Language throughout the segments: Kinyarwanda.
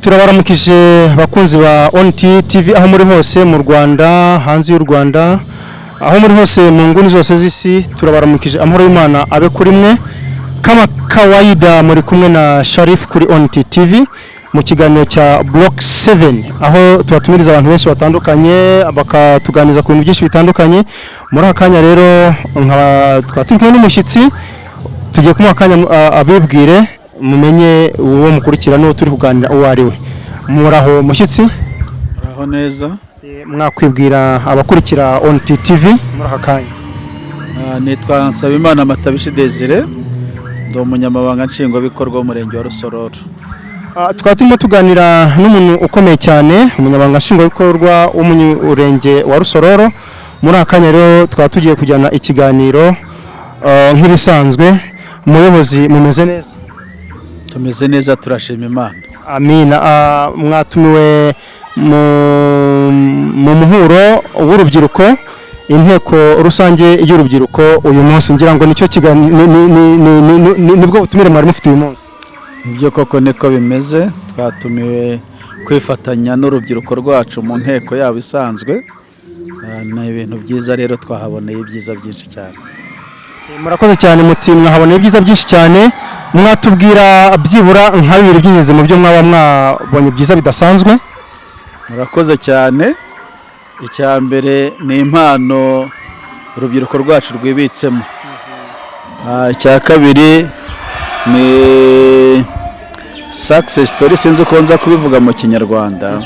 Turabaramukije bakunzi ba ONT TV aho muri hose mu Rwanda, hanze y'u Rwanda, aho muri hose mu nguni zose z'isi, turabaramukije. Amahoro y'Imana abe kuri mwe. Kama kawaida muri kumwe na Sharif kuri ONT TV mu kiganiro cya Block 7, aho tubatumiriza abantu benshi batandukanye bakatuganiza ku bintu byinshi bitandukanye. Muri aka kanya rero nkaba twaba turi kumwe n'umushyitsi, tugiye kumuha akanya abibwire, mumenye uwo mukurikira n'uwo turi kuganira uwo ari we. Muraho mushyitsi? Muraho neza. Mwakwibwira abakurikira ONT TV muri aka kanya? Nitwa Nsabimana Matabishi Desire, ndi umunyamabanga nshingwabikorwa w'umurenge wa Rusororo. Twaba turimo tuganira n'umuntu ukomeye cyane, umunyamabanga nshingwabikorwa w'umurenge wa Rusororo. Muri aka kanya rero twaba tugiye kujyana ikiganiro nk'ibisanzwe. Umuyobozi, mumeze neza? Tumeze neza, turashima Imana. Amina. Mwatumiwe mu muhuro w'urubyiruko, inteko rusange y'urubyiruko uyu munsi. Ngira ngo nicyo kiganiro, nibwo butumire mwari mufite uyu munsi. Ibyo koko niko bimeze, twatumiwe kwifatanya n'urubyiruko rwacu mu nteko yabo isanzwe. Ni ibintu byiza rero, twahaboneye ibyiza byinshi cyane. Murakoze cyane. Muti mwahaboneye ibyiza byinshi cyane, mwatubwira byibura nka bibiri by'ingenzi mu byo mwaba mwabonye byiza bidasanzwe? Murakoze cyane. Icya mbere ni impano urubyiruko rwacu rwibitsemo. Icya kabiri ni success story, sinzi uko nza kubivuga mu Kinyarwanda,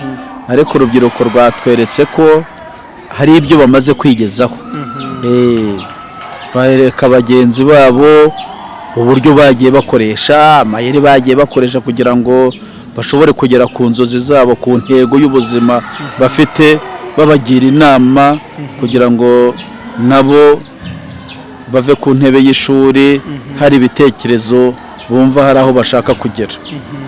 ariko urubyiruko rwatweretse ko hari ibyo bamaze kwigezaho. Bareka bagenzi babo uburyo bagiye bakoresha, amayeri bagiye bakoresha kugira ngo bashobore kugera ku nzozi zabo, ku ntego y'ubuzima bafite, babagira inama kugira ngo nabo bave ku ntebe y'ishuri hari ibitekerezo bumva hari aho bashaka kugera.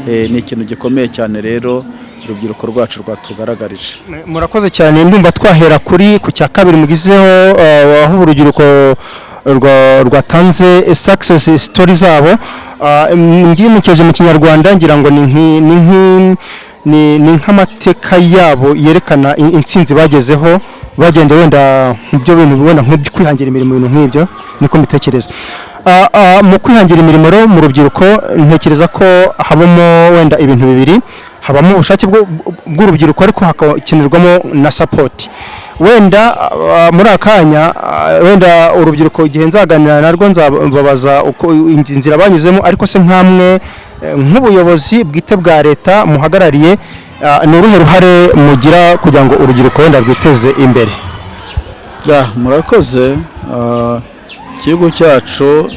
Ni ikintu gikomeye cyane rero urubyiruko rwacu rwatugaragarije. Murakoze cyane. Ndumva twahera kuri ku cya kabiri mugizeho, aho urubyiruko rwatanze success story zabo. Ngenekereje mu Kinyarwanda ngira ngo ni nk'amateka yabo yerekana intsinzi bagezeho bagenda wenda mu byo bintu wenda nko kwihangira imirimo, ibintu nk'ibyo, niko mbitekereza. Mu kwihangira imirimo rero mu rubyiruko ntekereza ko habamo wenda ibintu bibiri: habamo ubushake bw'urubyiruko, ariko hakakenerwamo na support. Wenda muri aka kanya wenda urubyiruko igihe nzaganira narwo nzababaza uko inzira banyuzemo, ariko se nkamwe nk'ubuyobozi bwite bwa leta muhagarariye, ni uruhe ruhare mugira kugira ngo urubyiruko wenda rwiteze imbere? Ya, murakoze. Igihugu cyacu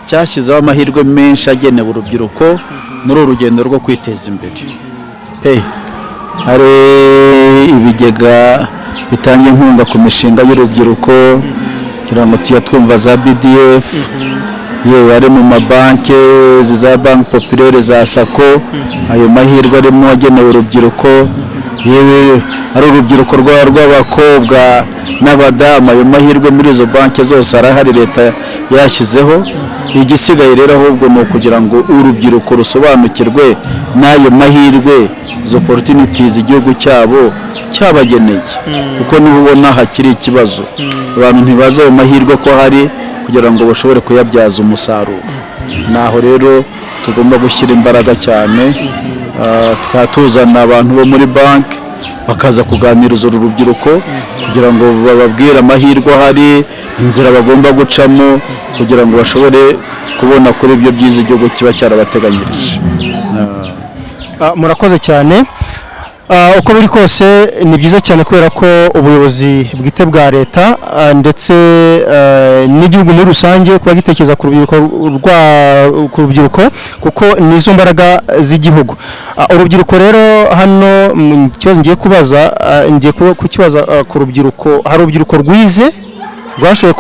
cyashyizeho amahirwe menshi agenewe urubyiruko muri uru rugendo rwo kwiteza imbere pe. Hari ibigega bitanga inkunga ku mishinga y'urubyiruko, kugira ngo tujya twumva za BDF, yewe ari mu mabanki, izi za Banque Populaire, za SACCO, ayo mahirwe arimo agenewe urubyiruko. Yewe ari urubyiruko rw'abakobwa n'abadamu, ayo mahirwe muri izo banki zose arahari, leta yashyizeho. Igisigaye rero ahubwo ni ukugira ngo urubyiruko rusobanukirwe n'ayo mahirwe, izo opportunities igihugu cyabo cyabageneye, kuko niba ubona hakiri ikibazo, abantu ntibazi ayo mahirwe ko hari kugira ngo bashobore kuyabyaza umusaruro. Naho rero tugomba gushyira imbaraga cyane. Tukaba tuzana abantu bo muri banki bakaza kuganiriza uru rubyiruko kugira ngo bababwire amahirwe ahari, inzira bagomba gucamo kugira ngo bashobore kubona kuri ibyo byiza igihugu kiba cyarabateganyirije. Murakoze cyane. Uko biri kose ni byiza cyane kubera ko ubuyobozi bwite bwa leta ndetse n'igihugu muri rusange kuba gitekereza ku rubyiruko, kuko nizo mbaraga z'igihugu. Urubyiruko rero hano, ikibazo ngiye kubaza, ngiye kukibaza ku rubyiruko. Hari urubyiruko rwize, rwashoboye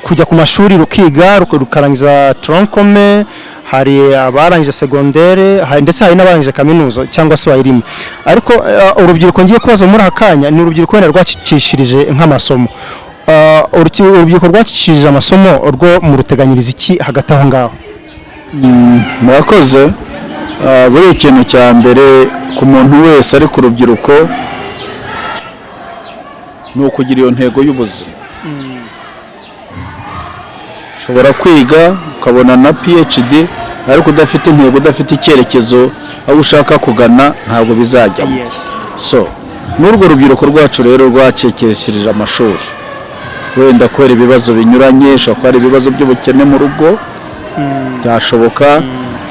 kujya ku mashuri rukiga, rukarangiza tronc commun. Hari abarangije segondere, ndetse hari n'abarangije kaminuza cyangwa se bayirimo. Ariko urubyiruko ngiye kubaza muri aka kanya ni urubyiruko wenda rwacicishirije nk'amasomo. Urubyiruko rwacicishije amasomo rwo muruteganyiriza iki hagati aho ngaho? Murakoze. Buriya ikintu cya mbere ku muntu wese, ari ku rubyiruko, ni ukugira iyo ntego y'ubuzima. Ushobora kwiga ukabona na PhD, ariko udafite intego, udafite icyerekezo aho ushaka kugana, ntabwo bizajyamo. So n'urwo rubyiruko rwacu rero rwacikishirije amashuri, wenda kubera ibibazo binyuranye, ushobora kuba ari ibibazo by'ubukene mu rugo, byashoboka,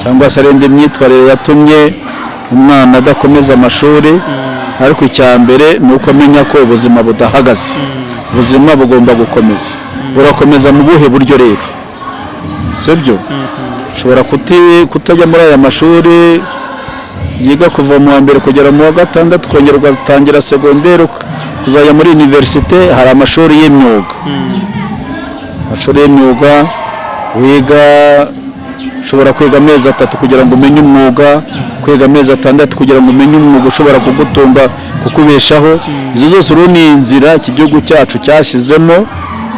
cyangwa se ari indi myitwarire yatumye umwana adakomeza amashuri. Ariko icya mbere ni uko amenya ko ubuzima budahagaze, ubuzima bugomba gukomeza. Burakomeza mu buhe buryo rero? Sibyo, ushobora kutajya muri aya mashuri yiga kuva mu wa mbere kugera mu wa gatandatu, ukongera ugatangira segonderi, kuzajya muri université. Hari amashuri y'imyuga. Amashuri y'imyuga wiga, ushobora kwiga amezi 3 kugira ngo umenye umwuga, kwiga amezi 6 kugira ngo umenye umwuga ushobora kugutunga, kukubeshaho. Izo zose uru ni inzira iki gihugu cyacu cyashyizemo,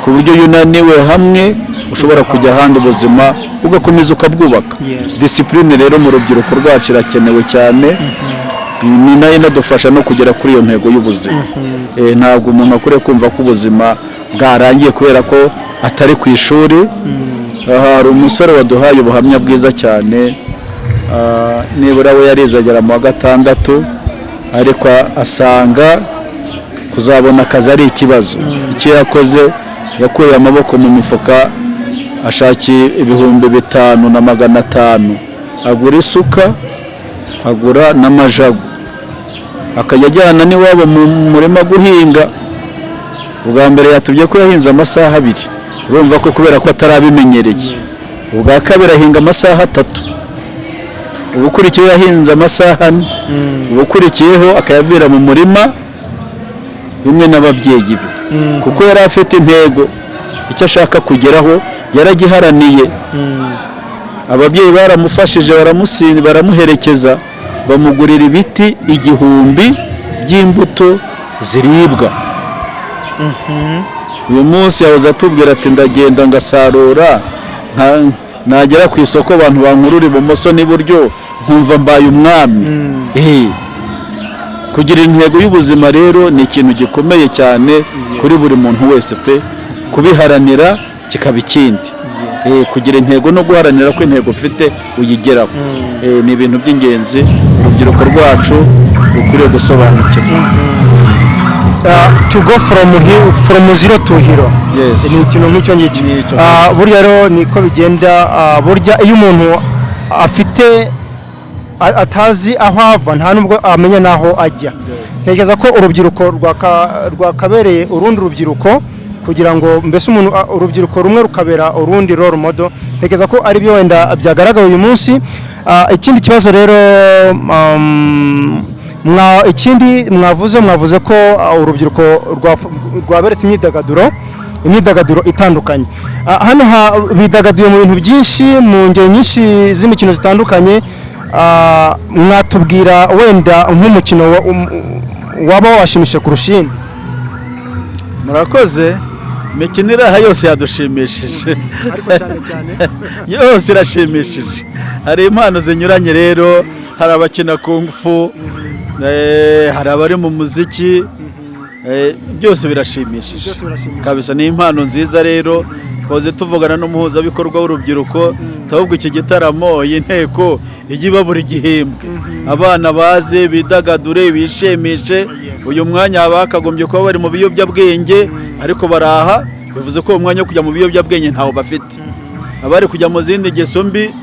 ku buryo iyo unaniwe hamwe ushobora kujya ahandi, ubuzima ugakomeza ukabwubaka. Discipline rero mu rubyiruko rwacu irakenewe cyane, ni nayo inadufasha no kugera kuri iyo ntego y'ubuzima. Ntabwo umuntu akwiriye kumva ko ubuzima bwarangiye kubera ko atari ku ishuri. Aha hari umusore waduhaye ubuhamya bwiza cyane. Nibura we yarize agera mu wa gatandatu, ariko asanga kuzabona akazi ari ikibazo. Icyo yakoze, yakuye amaboko mu mifuka, ashaka 5500, agura isuka, agura n'amajagu, akajya ajyana n'iwabo mu murima guhinga. Ubwa mbere yatubye ko yahinze amasaha 2, urumva ko kubera ko atarabimenyereye. Ubwa kabiri ahinga amasaha 3, ubukurikiyeho yahinze amasaha 4, ubukurikiyeho akayavira mu murima bimwe n'ababyeyi be, kuko yari afite intego, icyo ashaka kugeraho yaragiharaniye. Ababyeyi baramufashije, baramuherekeza, bamugurira ibiti 1000 by'imbuto ziribwa. Uyu munsi yahoze atubwira ati: "Ndagenda ngasarura, nagera ku isoko abantu bankurura ibumoso n'iburyo, nkumva mbaye umwami." Kugira intego y'ubuzima rero ni ikintu gikomeye cyane kuri buri muntu wese pe, kubiharanira kikaba ikindi. Kugira intego no guharanira ko intego ufite uyigeraho, ni ibintu by'ingenzi urubyiruko rwacu rukwiriye gusobanukirwa. To go from zero to hero. Ni ikintu nk'icyo ngicyo. Ni icyo ngicyo. Burya rero niko bigenda. Burya iyo umuntu afite atazi aho ava, nta nubwo amenya n'aho ajya. Ntekereza ko urubyiruko rwakabereye urundi rubyiruko, kugira ngo mbese umuntu, urubyiruko rumwe rukabera urundi role model. Ntekereza ko ari byo wenda byagaragaye uyu munsi. Ikindi kibazo rero, ikindi mwavuze ko urubyiruko rwaberetse imyidagaduro itandukanye. Hano bidagaduye mu bintu byinshi, mu ngeri nyinshi z'imikino zitandukanye. Mwatubwira wenda nk'umukino waba wabashimishije kurusha iyindi? Murakoze. Imikino iri aha yose yadushimishije. Ariko cyane cyane? Yose irashimishije. Hari impano zinyuranye rero, hari abakina kung fu, hari abari mu muziki, byose birashimishije. Byose birashimishije. Kabisa ni impano nziza. Rero twahoze tuvugana n'umuhuzabikorwa w'urubyiruko, ahubwo iki gitaramo, iyi nteko ijya iba buri gihembwe, abana baze bidagadure, bishimishe. Uyu mwanya bakagombye kuba bari mu biyobyabwenge, ariko baraha, bivuze ko uwo mwanya wo kujya mu biyobyabwenge ntawo bafite. Abari kujya mu zindi ngeso mbi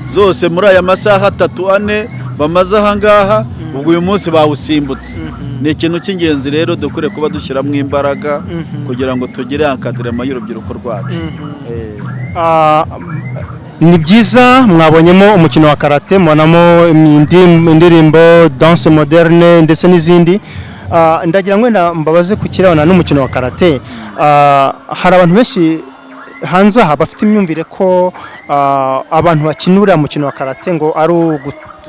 zose muri aya masaha 3, 4 bamaze aha ngaha, ubwo uyu munsi bawusimbutse. Ni ikintu cy'ingenzi rero dukwiriye kuba dushyiramo imbaraga kugira ngo tugire encadrement y'urubyiruko rwacu. Ni byiza, mwabonyemo umukino wa karate, mubonamo indirimbo, danse moderne ndetse n'izindi. Ndagira ngo wenda mbabaze ku kirebana n'umukino wa karate. Hari abantu benshi hanze aha bafite imyumvire ko abantu bakina uriya mukino wa karate ngo ari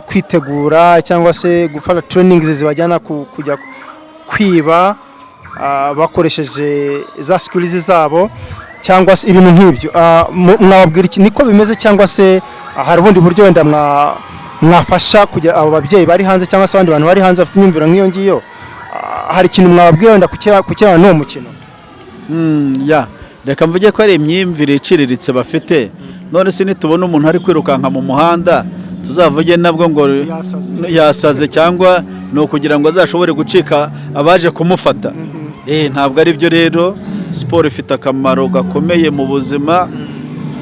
kwitegura cyangwa se gufata trainings zibajyana kujya kwiba bakoresheje za skills zabo cyangwa se ibintu nk'ibyo. Mwababwira iki? Niko bimeze cyangwa se hari ubundi buryo wenda mwafasha kugira abo babyeyi bari hanze cyangwa se abandi bantu bari hanze bafite imyumvire nk'iyo ngiyo? Hari ikintu mwababwira wenda ku n'uwo mukino? Ya, reka mvuge ko ari imyumvire iciriritse bafite. None se nitubona umuntu ari kwirukanka mu muhanda, tuzavuge nabwo ngo Yasaze? Yasaze, cyangwa ni ukugira ngo azashobore gucika abaje kumufata? Ntabwo ari byo. Rero siporo ifite akamaro gakomeye mu buzima,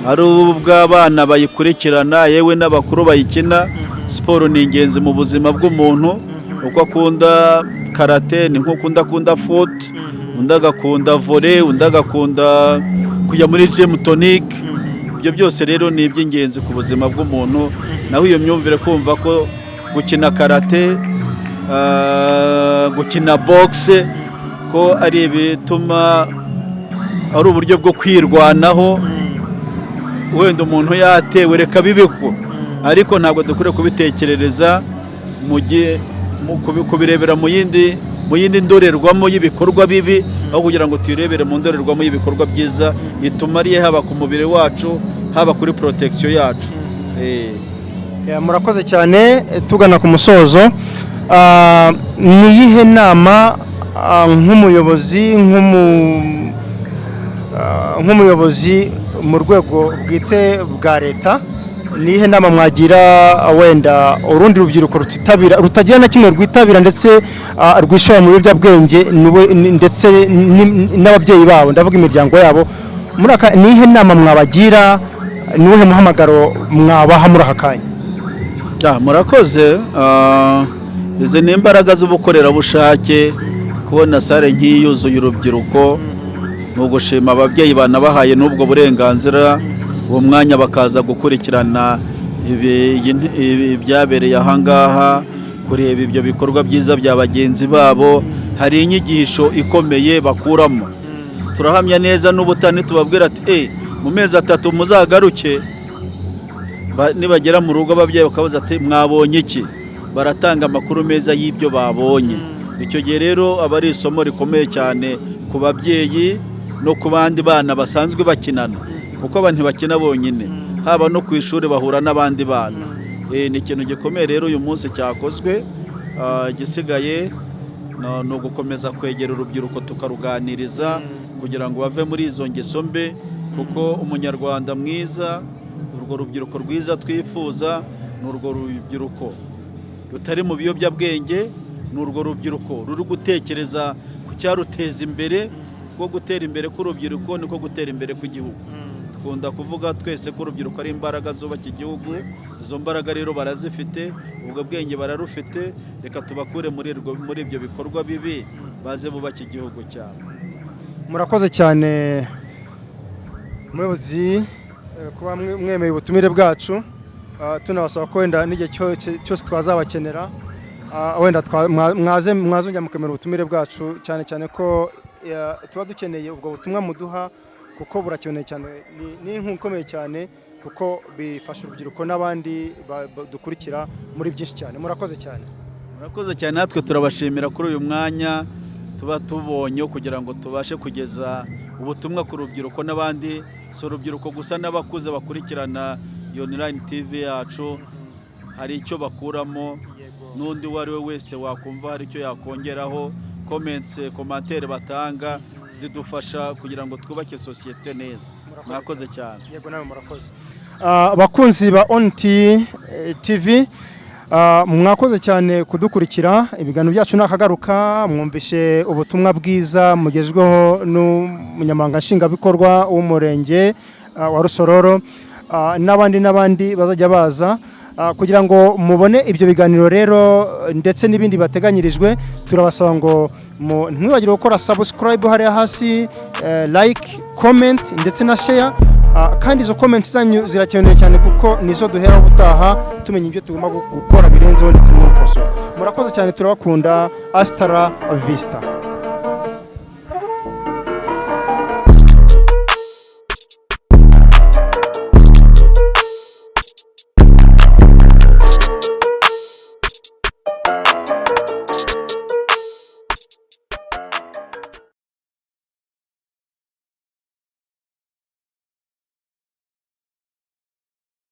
ari ubw'abana bayikurikirana, yewe n'abakuru bayikina. Siporo ni ingenzi mu buzima bw'umuntu. Uko akunda karate ni nk'uko undi akunda foot, undi agakunda volley, undi agakunda kujya muri gym tonic. Ibyo byose rero ni iby'ingenzi ku buzima bw'umuntu. Naho iyo myumvire kumva ko gukina karate, gukina boxe, ko ari ibituma ari uburyo bwo kwirwanaho, wenda umuntu yatewe, reka bibeho. Ariko ntabwo dukwiriye kubitekerereza mu gihe kubirebera mu yindi ndorerwamo y'ibikorwa bibi, aho kugira ngo tuyirebere mu ndorerwamo y'ibikorwa byiza itumariye, haba ku mubiri wacu, haba kuri protection yacu. Ya, murakoze cyane. Tugana ku musozo, ni iyihe nama nk'umuyobozi mu rwego bwite bwa leta, ni iyihe nama mwagira wenda urundi rubyiruko rutitabira, rutagira na kimwe rwitabira, ndetse rwishora mu biyobyabwenge, ndetse n'ababyeyi babo, ndavuga imiryango yabo muri aka? Ni iyihe nama mwabagira? Ni uwuhe muhamagaro mwabaha muri aka kanya? Ya, murakoze. Izi ni imbaraga z'ubukorerabushake. Kubona salle nk'iyi yuzuye urubyiruko ni ugushima ababyeyi banabahaye n'ubwo burenganzira, uwo mwanya bakaza gukurikirana ibyabereye ahangaha, kureba ibyo bikorwa byiza bya bagenzi babo. Hari inyigisho ikomeye bakuramo. Turahamya neza n'ubutani tubabwira ati: "Mu mezi 3 muzagaruke." Nibagera mu rugo, ababyeyi bakabaza ati: "Mwabonye iki?" Baratanga amakuru meza y'ibyo babonye. Icyo gihe rero aba ari isomo rikomeye cyane ku babyeyi no ku bandi bana basanzwe bakinana, kuko abantu ntibakina bonyine, haba no ku ishuri bahura n'abandi bana. Ni ikintu gikomeye rero uyu munsi cyakozwe. Igisigaye ni ugukomeza kwegera urubyiruko, tukaruganiriza kugira ngo bave muri izo ngeso mbi, kuko umunyarwanda mwiza, urwo rubyiruko rwiza twifuza, ni urwo rubyiruko rutari mu biyobyabwenge, ni urwo rubyiruko ruri gutekereza ku cyaruteza imbere, kuko gutera imbere k'urubyiruko niko gutera imbere kw'igihugu. Dukunda kuvuga twese ko urubyiruko ari imbaraga zubaka igihugu. Izo mbaraga rero barazifite, ubwo bwenge bararufite. Reka tubakure muri ibyo bikorwa bibi, baze bubake igihugu cyabo. Murakoze cyane muyobozi, kuba mwemeye ubutumire bwacu. Tunabasaba ko wenda n'igihe cyose twazabakenera, wenda mwazongera mukemera ubutumire bwacu, cyane cyane ko tuba dukeneye ubwo butumwa muduha, kuko burakeneye cyane. Ni inkunga ikomeye cyane, kuko bifasha urubyiruko n'abandi dukurikira muri byinshi cyane. Murakoze cyane. Murakoze cyane. Natwe turabashimira kuri uyu mwanya tuba tubonye kugira ngo tubashe kugeza ubutumwa ku rubyiruko n'abandi. Si urubyiruko gusa, n'abakuze bakurikirana iyo online TV yacu hari icyo bakuramo. N'undi uwo ari we wese wakumva hari icyo yakongeraho, comments, commentaires batanga zidufasha kugira ngo twubake sosiyete neza. Murakoze cyane. Yego, nawe murakoze. Abakunzi ba Onti TV, mwakoze cyane kudukurikira. Ibiganiro byacu nakagaruka. Mwumvishe ubutumwa bwiza mugezweho n'umunyamabanga nshingwabikorwa w'umurenge wa Rusororo, n'abandi n'abandi bazajya baza. Kugira ngo mubone ibyo biganiro rero ndetse n'ibindi bateganyirijwe, turabasaba ngo ntimwibagirwe gukora subscribe hariya hasi, like, comment ndetse na share. Kandi izo comment zanyu zirakenewe cyane, kuko nizo duhera ubutaha tumenya ibyo tugomba gukora birenzeho ndetse no gukosora. Murakoze cyane, turabakunda. Hasta la vista.